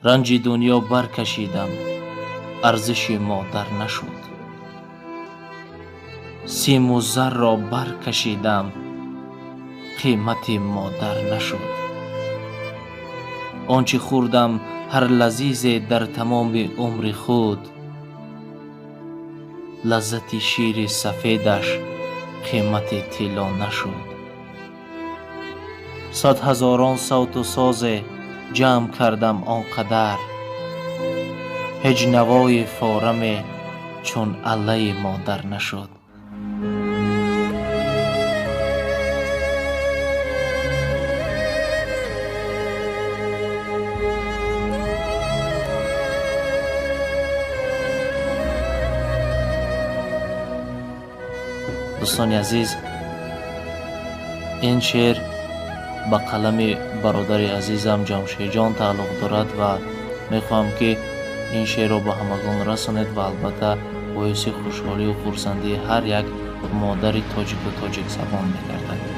Ранҷи дунё баркашидам, арзиши модар нашуд. Симу зарро баркашидам, қимати модар нашуд. Он чӣ хӯрдам ҳар лазизе дар тамоми умри худ, лаззати шири сафедаш қимати тилло нашуд. Сад ҳазорон савту созе ҷамъ кардам он қадар, ҳеҷ навои фораме чун аллаи модар нашуд. Дӯстони азиз, ин шеър ба қалами бародари азизам Ҷамшедҷон тааллуқ дорад ва мехоҳам, ки ин шеърро ба ҳамагон расонед ва албатта боиси хушҳолию хурсандии ҳар як модари тоҷику тоҷикзабон мегардад.